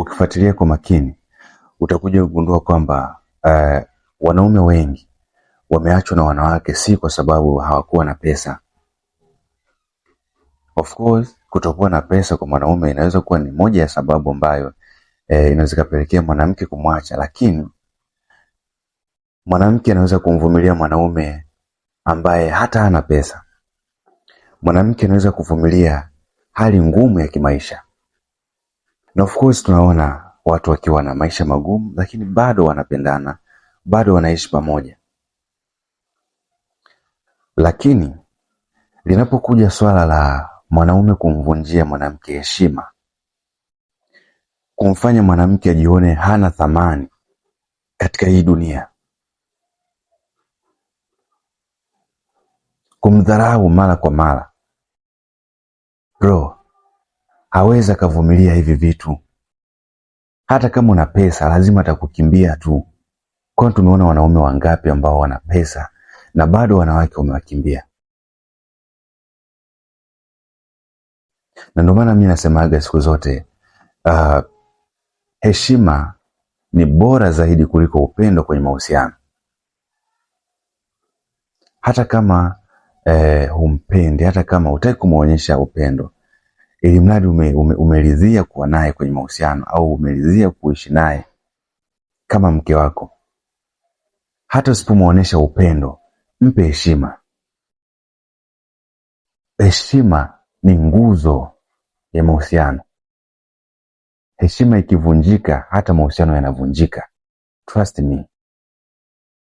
Ukifuatilia kwa makini utakuja kugundua kwamba wanaume wengi wameachwa na wanawake si kwa sababu hawakuwa na pesa. Of course, kutokuwa na pesa kwa mwanaume inaweza kuwa ni moja ya sababu ambayo inaweza ikapelekea mwanamke kumwacha, lakini mwanamke anaweza kumvumilia mwanaume ambaye hata hana pesa. Mwanamke anaweza kuvumilia hali ngumu ya kimaisha, na of course tunaona watu wakiwa na maisha magumu, lakini bado wanapendana, bado wanaishi pamoja. Lakini linapokuja swala la mwanaume kumvunjia mwanamke heshima, kumfanya mwanamke ajione hana thamani katika hii dunia, kumdharau mara kwa mara, bro, hawezi akavumilia hivi vitu. Hata kama una pesa lazima atakukimbia tu. Kwani tumeona wanaume wangapi ambao wana pesa na bado wanawake wamewakimbia? Na ndio maana mi nasemaga siku zote heshima ni bora zaidi kuliko upendo kwenye mahusiano. Hata kama humpendi, hata kama hutaki kumwonyesha upendo, ili mradi umeridhia kuwa naye kwenye mahusiano au umeridhia kuishi naye kama mke wako, hata usipomwonyesha upendo, mpe heshima. Heshima ni nguzo ya mahusiano. Heshima ikivunjika, hata mahusiano yanavunjika. Trust me.